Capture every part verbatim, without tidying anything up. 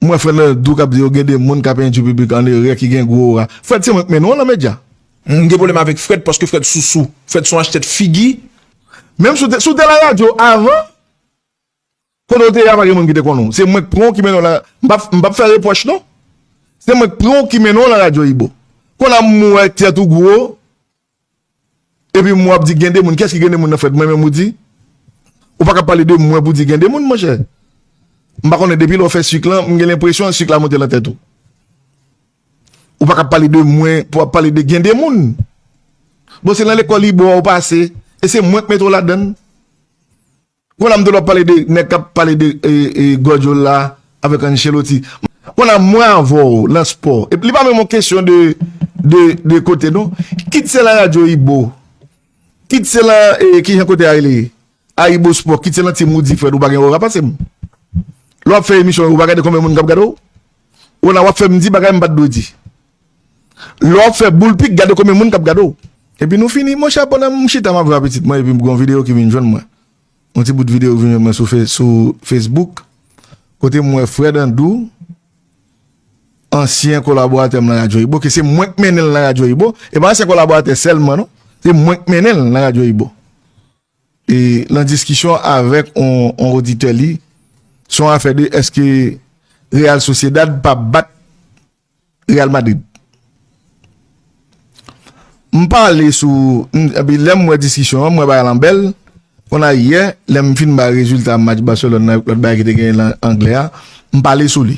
M wè Fred Landou k ap di yo gen de moun k ap endwi piblik an erè ki gen gwo ora. Fred, se mwen k mennen w nan medya. M gen pwoblèm avèk Fred paske Fred sousou. Fred se yon achtè figi. Menm si w te, si w te nan radyo avan, kote w te ye a, pa gen moun ki te konnen w. Se mwen k pran w ki mennen w nan, m p ap, m p ap fè repwòch non. Se mwen k pran w ki mennen w nan radyo Ibo. Kounye a m wè tèt ou gwo, epi m wè w ap di gen de moun. Kiyès ki gen de moun nan Fred? Mwen menm ou di? Ou pa ka pale de mwen pou di gen de moun, monchè. M pa konnen depi lè w fè sik lan, m gen lenpresyon sik la monte nan tèt ou. Ou pa ka pale de mwen pou w ap pale de gen de moun. Bon, se nan lekòl Ibo a w pase, e se mwen k mete w ladan l. Kounye a m tande w ap pale de nèg k ap pale de e, e, Guardiola avèk Ancelotti. Kounye a mwen avè w nan spò. E li pa menm yon kesyon de, de, de kote non. Kit se nan radyo Ibo, kit se nan e, kijan kote a rele? A Ibo Spò, kit se nan tim ou di Fred ou pa gen ora pase m. Lè w ap fè emisyon yo, ou pa gade konbyen moun k ap gade w? Ou nan w ap fè m di bagay m pa t dwe di. Lè w ap fè boul pik, gade konbyen moun k ap gade w. Epi nou fini, monchè, pandan m chita m ap jwe a pitit mwen, epi m gen yon videyo ki vin jwenn mwen. Yon ti bout videyo ki vin jwenn mwen sou, Fe- sou Facebook. Kote m wè Fred Andou, ansyen kolaboratè m nan Radyo Ibo, ke se mwen k mennen l nan Radyo Ibo. E pa ansyen kolaboratè sèlman, non. Se mwen k mennen l nan Radyo Ibo. E nan diskisyon avèk on, on oditè li, se yon afè de èske Real Sociedad pa bat Real Madrid. M pale sou, m, epi lè m wè diskisyon an, m wè bagay lan bèl. Kounye a yè, lè m fin bay rezilta match Barcelone nan, lòt bagay ki te genyen lan anglè a, m pale sou li.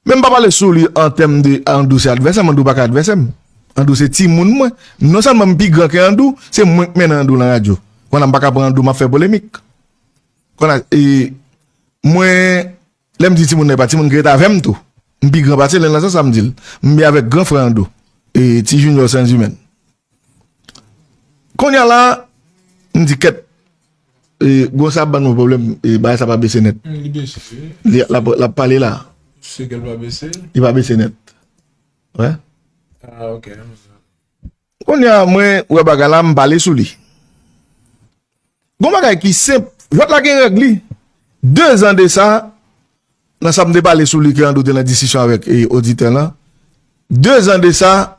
Men m pa pale sou li an tèm de Andou se advèsè m, Andou pa ka advèsè m. Andou se timoun mwen. Non sèlman m pi gran ke Andou, se mwen k mennen Andou nan radyo. Kounye a m pa ka pran Andou, m ap fè polemik. Kounye a, e, mwen, lè m di timoun nan, e pa timoun ki ret avè m tou. M pi gran pase l, e nan sans sa m di l. M byen avèk gran frè Andou, e, ti Junior Saint-Humain. Kounye a la, m di kèt, e, gwo sa ap ban nou pwoblèm, e, bagay sa pa bese nèt. Hmm, li bese, wi. Li, l ap, l ap pale la. Se ke l pa bese? Li pa bese nèt. Wè. Ah, ok. Kounye a, mwen, wè bagay la, m pale sou li. Gon bagay ki senp, jwèt la gen règ li. De zan de sa, nan sa m te pale sou li ke Andou te nan diskisyon avèk, e, oditè lan. De zan de sa,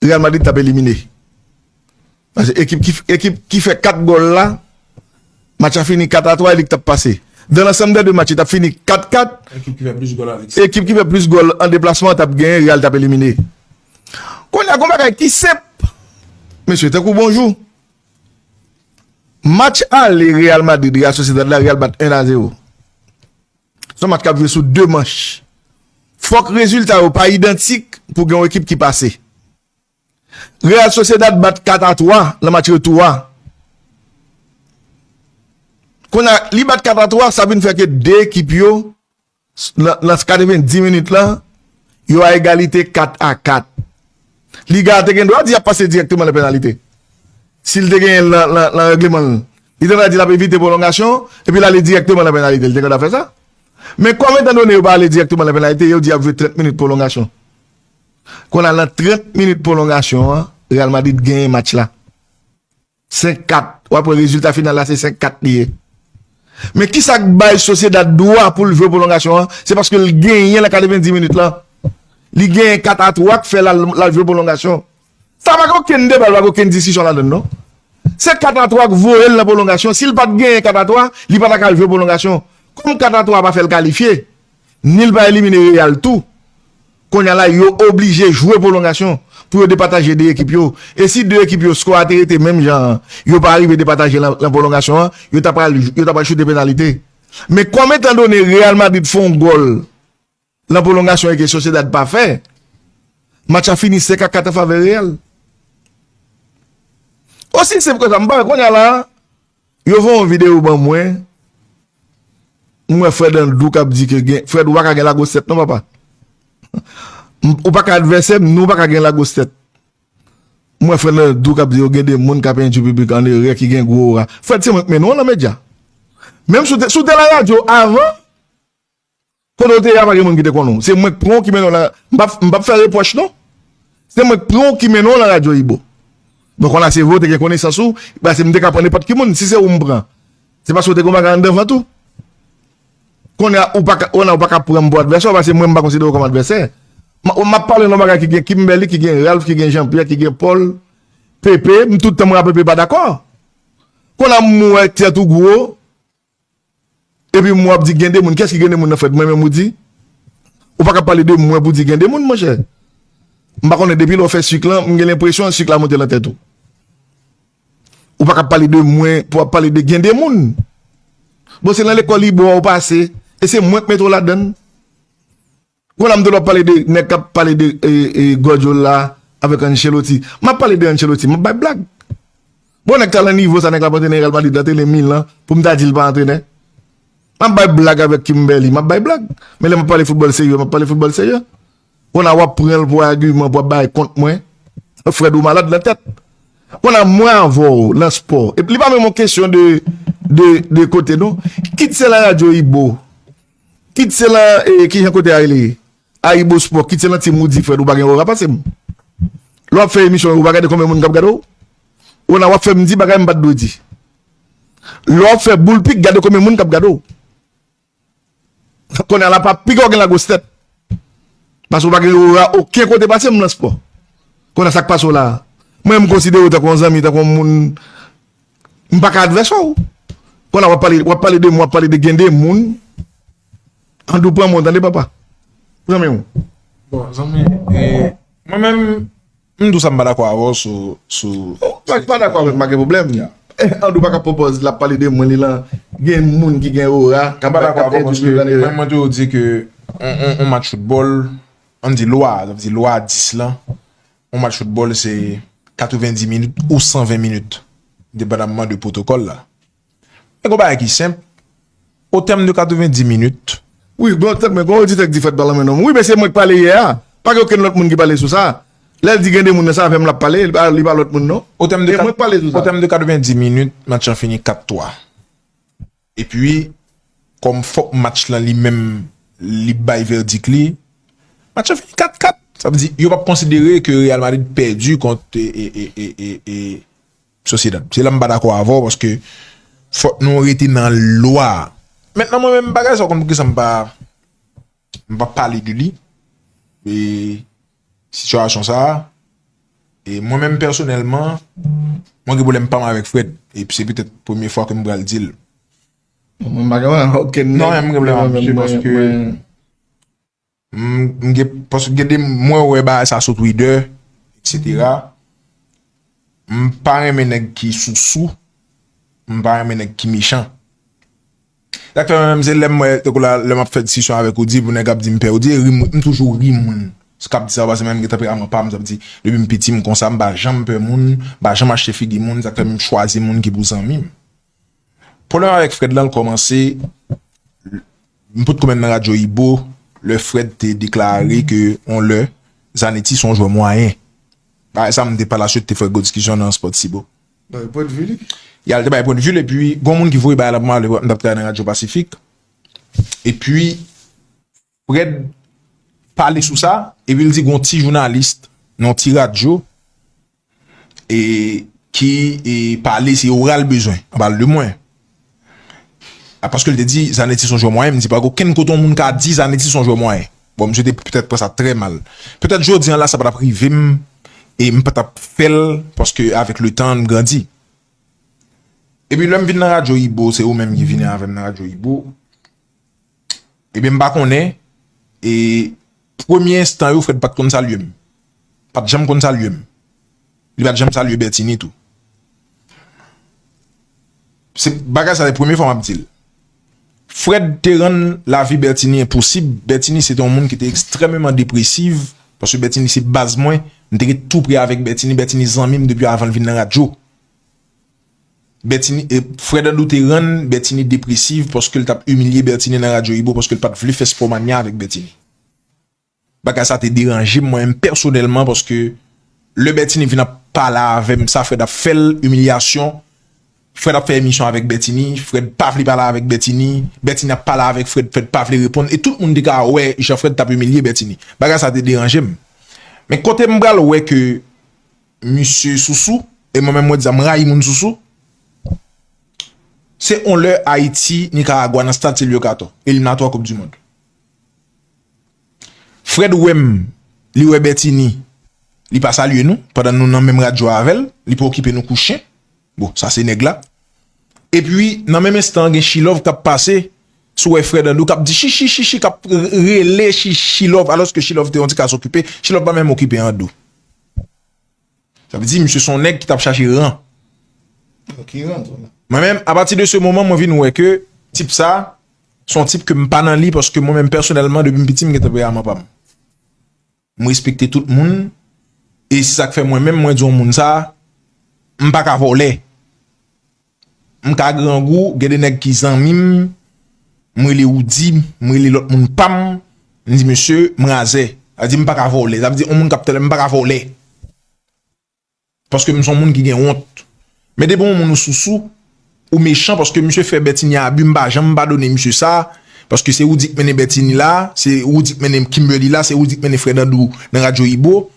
Real Madrid t ap elimine. Paske ekip ki, ekip ki fè kat gòl la, match la fini kat a twa, e li k t ap pase. Dans l'ensemble des deux matchs, li t ap fini kat kat. Ekip ki fè plis gòl avèk sa. Ekip ki fè plis gòl an deplasman an t ap genyen, Real t ap elimine. Kounye a, gon bagay ki senp. Mesye, tankou bonjou. Match ale Real Madrid, Real Sociedad la, Real bat en a zewo. Se yon match k ap jwe sou de manch. Fòk rezilta yo pa idantik pou gen yon ekip ki pase. Real Sociedad bat kat a twa nan match retou a. Kounye a, li bat kat a twa, sa vin fè ke de ekip yo, nan, nan katrevenndis minit lan, yo a egalite kat a kat. Liga a te gen dwa di y ap pase dirèkteman nan penalite. Si l te genyen l nan, nan, nan règleman l, li te dwa di l ap evite pwolongasyon, epi l ale dirèkteman nan penalite. Li te gen dwa fè sa. Men kòm etan done yo pa ale dirèkteman nan penalite, yo di y ap jwe trant minit pwolongasyon. Kounye a nan trant minit pwolongasyon an, Real Madrid genyen match la. Senk kat. W ap wè rezilta final la, se senk kat li ye. Men kisa k bay Sociedad dwa pou l jwe pwolongasyon an? Se paske l genyen nan katrevenndis minit lan. Li genyen kat a twa k fè l al, l al jwe pwolongasyon. Sa pa gen okenn deba, pa gen okenn diskisyon ladan l, non. Se kat a twa k voye l nan pwolongasyon. Si l pa t genyen kat a twa, li pa ta ka al jwe pwolongasyon. Kòm kat a twa pa fè l kalifye, ni l pa elimine Real tou. Kounye a la, yo oblije jwe pwolongasyon pou yo depataje de ekip yo. E si de ekip yo, skò a te rete menm jan an, yo pa rive depataje lan, lan pwolongasyon an, yo ta pral, yo ta pral choute penalite. Men kòm etan done Real Madrid fè yon gòl lan pwolongasyon e ke Sociedad pa fè, match la fini senk a kat an favè Real. Osi senp ke sa, m pa wè kounye a la, yo fè yon videyo ban mwen, m wè Fred Andou k ap di ke gen, Fred, ou pa ka gen lagwos tèt non, papa. M, ou pa ka advèsè m, nou pa ka gen lagwos tèt. M wè Fred Andou k ap di yo gen de moun k ap endwi piblik an erè ki gen gwo ora. Fred, se mwen k mennen w nan medya. Menm si w te, si w te nan radyo avan, kote w te ye a, pa gen moun ki te konnen w. Se mwen k pran w ki mennen w nan, m p ap, m p ap fè repwòch non. Se mwen k pran w ki mennen w nan radyo Ibo. Bon, kounye a se vre w te gen konesans ou, paske m te ka pran nenpòt ki moun, si se ou m pran. Se paske w te gen yon bagay anndan vant ou. Kounye a, ou pa ka, kounye a, ou pa ka pran m pou advèsè w, paske mwen, m pa konsidere w kòm advèsè. M, m ap pale nan bagay ki gen Kimberly, ki gen Ralph, ki gen Jean-Pierre, ki gen Paul, Pepe, m tout tan m wè Pepe pa dakò. Kounye a, m wè tèt ou gwo, epi m w ap di gen de moun. Kiyès ki gen de moun nan, Fred? Mwen menm ou di? Ou pa ka pale de mwen pou di gen de moun, monchè. M pa konnen depi lè w fè sik lan, m gen lenpresyon sik la monte nan tèt ou. Ou pa ka pale de mwen pou w ap pale de gen de moun. Bon, se nan lekòl Ibo a ou pase, e se mwen k mete w ladann. Kounye a m te w ap pale de nèg k ap pale de e, e, Guardiola avèk Ancelotti. M ap pale de Ancelotti, m ap bay blag. Bon, nèg ta nan nivo sa, nèg la ap antrenè Real Madrid, antrenè Milan, pou m ta di l pa antrenè. M ap bay blag avèk Kimberly, m ap bay blag. Men lè m ap pale foutbòl serye, m ap pale foutbòl serye. Kounye a w ap pran l pou agiman, pou ap bay kont mwen. Fred ou malad nan tèt. Kounye a mwen avè w nan spò. Epi li pa menm yon kesyon de, de, de kote non. Kit se nan radyo Ibo. Kit se nan, e, kijan kote a rele? A Ibo Spò. Kit se nan tim ou di Fred ou pa gen ora pase m. Lè w ap fè emisyon ou pa gade konbyen moun k ap gade w? Kounye a w ap fè m di bagay m pa t dwe di. Lè w ap fè boul pik gade konbyen moun k ap gade w. Kounye a la pa piga w gen lagwostèt. Paske w pa gen ora okenn kote pase m nan spò. Kounye a sa k pase w la? Mwen m konsidere w tankou yon zanmi, tankou yon moun. M pa ka advèsè w. Kounye a w ap pale, w ap pale de mwen, w ap pale de gen de moun. Andou pran mwen, tande papa. Zanmi w. Bon, zanmi, e, mwen menm, m di w sa m pa dakò avè w sou, sou... Ou pa, pa dakò avè m, pa gen pwoblèm. Andou pa ka pwopòz, l ap pale de mwen, li lan, gen moun ki gen ora, k ap bay, k ap entèvyou Jean Nere. Mwen, mwen toujou di ke on, on, on match foutbòl, ann di lwa, sa vle di lwa dis lan, on match foutbòl se katrevendi minit ou san ven minit, depandamman de pwotokòl la. Men gon bagay ki senp, o tèm de katrevendi minit. Wi, gon tèm, men gon oditè k di Fred pa lanmen non. Wi, men se mwen k pale yè a. Pa gen okenn lòt moun ki pale sou sa. Lè l di gen de moun nan, se avè m l ap pale, li pa, li pa lòt moun non. O tèm de... E mwen k pale sou sa. O tèm de katrevendi minit, match lan fini kat twa. Epi, kòm fòk match lan li menm, li bay vèdik li, match lan fini kat kat. Sa vle di, yo p ap konsidere ke Real Madrid pèdi kont, e, e, e, e, e, e, Sociedad. Se la m pa dakò avè w, paske fòk nou rete nan lwa a. Mentnan, mwen menm, bagay sa, w konn poukisa m pa, m pa pale de li. E sitiyasyon sa a, e mwen menm, pèsonèlman, mwen gen pwoblèm pa m avèk Fred. E se petèt premye fwa ke m pral di l. Mwen pa gen okenn... Non, mwen gen pwoblèm ap misye paske m, m gen, paske gen de, mwen wè bagay sa sou Twitter, et cetera. M pa renmen nèg ki sousou, m pa renmen nèg ki mechan. Sa k fè mwen menm, se lè m wè, tankou la, lè m ap fè diskisyon avèk Odi, pou nèg ap di m pè Odi, ri moun, m toujou ri moun k ap di sa, paske mwen menm gen tanperaman pa m, sa vle di, depi m piti, m konsa, m pa janm pè moun, m pa janm achte figi moun, sa k fè m chwazi moun ki pou zanmi m. Pwoblèm avèk Fred lan, l kòmanse, m potko menm nan radyo Ibo, lè Fred te deklare ke on lè, Zanetti se on jwè mwayen. Bagay sa, m te pa la suite te fè gwo diskisyon nan Sport Sibo. Bay pwennvi li. Y al te bay pwennvi l, epi gon moun ki voye bagay la pou mwen, m t ap travay nan Radyo Pasifik. Epi, Fred pale sou sa, epi l di gon ti jounalis nan yon ti radyo, e, ki, e, pale, se oral bezwen, an pale de mwen. A, paske l te di, Zanetti se yon jwè mwayen, m di pa gen okenn kote yon moun ka di Zanetti se yon jwè mwayen. Bon, misye te petèt pran sa trè mal. Petèt jodi a la, sa pa t ap rive m, e m pa t ap fè l, paske avèk le tan, m grandi. Epi lè m vin nan radyo Ibo, se ou menm ki vini avè m nan radyo Ibo. Ebyen, m pa konnen, e premye enstan yo, Fred pa t konn salye m. Pa t janm konn salye m. Li pa t janm salye Bertini tou. Se bagay sa, se premye fwa m ap di l. Fred te rann lavi Bertini enposib. Bertini se te yon moun ki te ekstrèmeman depresiv, paske Bertini se baz mwen. M te ret tou pre avèk Bertini. Bertini zanmi m depi avan l vin nan radyo. Bertini, e, Fred Andou te rann Bertini depresiv paske l t ap imilye Bertini nan radyo Ibo paske l pa t vle fè Spòmanya avèk Bertini. Bagay sa te deranje m, mwen menm pèsonèlman, paske lè Bertini vin ap pale avè m, sa Fred ap fè l, imilyasyon. Fred ap fè emisyon avèk Bertini, Fred pa vle pale avèk Bertini, Bertini ap pale avèk Fred, Fred pa vle reponn, e tout moun te ka wè jan Fred t ap imilye Bertini. Bagay sa te deranje m. Men kote m pral wè ke misye sousou, e mwen menm mwen di sa, m rayi moun sousou. Se on lè Ayiti, Nikaragwa nan stad Silvio Cator, eliminatwa Koup di Mond. Fred wè m, li wè Bertini, li pa salye nou, pandan nou nan menm radyo avè l, li pa okipe nou kou chen. Bon, sa se nèg la. Epi, nan menm enstan, gen Chilove k ap pase, si w wè Fred Andou k ap di chichi, chichi, k ap rele Chilove, alòske Chilove te yon ti ka okipe, Chilove pa menm okipe Andou. Sa vle di, misye se yon nèg ki t ap chache ran. Mwen menm, apati de se moman, mwen vin wè ke tip sa, se yon tip ke m pa nan li, paske mwen menm pèsonèlman, depi m piti, m gen tanperaman pa m. M respekte tout moun, e se sa k fè mwen menm, mwen di yon moun sa, m pa ka vòlè. M ka grangou, gen de nèg ki zanmi m, m rele Woody, m rele lòt moun pa m, m di, "Mesye, m razè." Sa vle di m pa ka vòlè. Sa vle di yon moun k ap tande m, m pa ka vòlè. Paske m se yon moun ki gen wont. Men depi yon moun ou sousou, ou mechan, paske misye fè Bertini abi, m pa janm padone misye sa, paske se Woody k mennen Bertini la, se Woody k mennen Kimberly la, se Woody k mennen Fred Andou nan Radyo Ibo.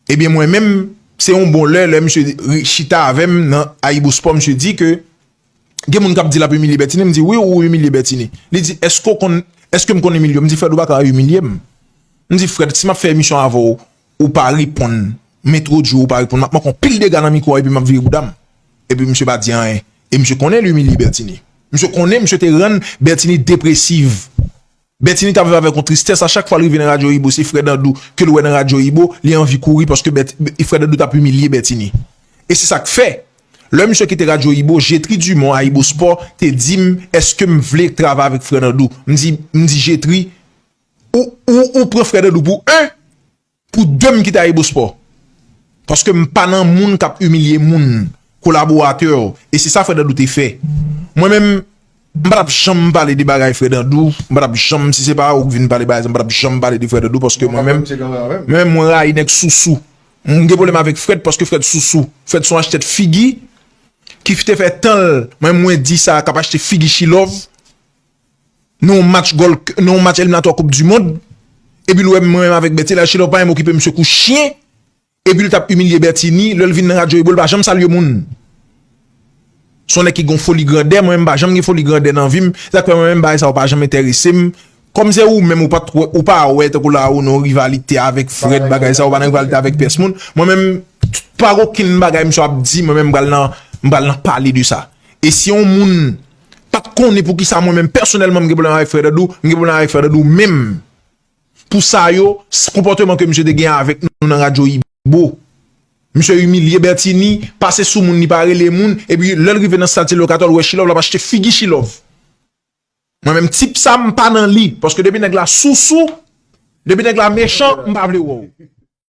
Ebyen, mwen menm, se yon bon lè, lè misye ri- chita avè m nan Ayibospò, misye di ke gen moun k ap di l ap imilye Bertini, m di, "Wi, ou imilye Bertini." Li di, "Èske w konn, èske m konn imilye w?" M di, "Fred, ou pa ka imilye m." M di, "Fred, si m ap fè emisyon avè w, ou pa reponn, m entwodui w, ou pa reponn, m ap manke w pil dega nan mikwo a epi m ap vire bouda m." Epi misye pa di anyen. E misye konnen li imilye Bertini. Misye konnen misye te rann Bertini depresiv. Bertini t ap viv avèk yon tristès. A chak fwa l rive nan Radyo Ibo, se Fred Andou ke l wè nan Radyo Ibo, li anvi kouri paske Bèt- Fred Andou t ap imilye Bertini. E se sa k fè, lè misye kite Radyo Ibo, Jetry Dumont, Ayibospò, te di m, "Èske m vle travay avèk Fred Andou?" M di, m di Jetry, ou, ou, ou pran Fred Andou pou en, pou de m kite Ayibospò. Paske m pa nan moun k ap imilye moun, kolaboratè, e se sa Fred Andou te fè. Mwen menm, m pa t ap janm pale de bagay Fred Andou, m pa t ap janm, si se pa ou k vin pale bagay sa, m pa t ap janm pale de Fred Andou, paske mwen menm, mwen menm, mwen rayi nèg sousou. M gen pwoblèm avèk Fred, paske Fred sousou. Fred se yon achtè figi, ki te fè tan l, mwen, mwen di sa, k ap achte figi Chilove, nan yon match gòl, nan yon match eliminatwa Koup di Mond, epi l wè mwen menm avèk Bertini, la Chilove pa menm okipe misye kou chen, epi l t ap imilye Bertini, lè l vin nan Radyo Ibo, l pa janm salye moun. Se yon nèg ki gen yon foli grandè, mwen menm m pa janm gen foli grandè nan vi m, se sa k fè mwen menm bagay sa yo pa janm enterese m. Kòm se ou menm, ou pa t wè, ou pa wè tankou la ou nan yon rivalite avèk Fred, bagay sa, ou pa nan rivalite avèk pyès moun. Mwen menm, pa gen okenn bagay misye ap di, mwen menm m pral nan, m pral nan pale de sa. E si yon moun pa t konnen poukisa mwen menm pèsonèlman m gen pwoblèm avèk Fred Andou, m gen pwoblèm avèk Fred Andou menm. Pou sa yo, s- konpòteman ke misye te gen avèk nou nan Radyo Ibo. Misye imilye Bertini, pase sou moun, li pa rele moun, epi lè l rive nan stad Silvio Cator, l wè Chilove, l ap achte figi Chilove. Mwen menm, tip sa, m pa nan li, paske depi nèg la sousou, depi nèg la mechan, m pa vle wè w.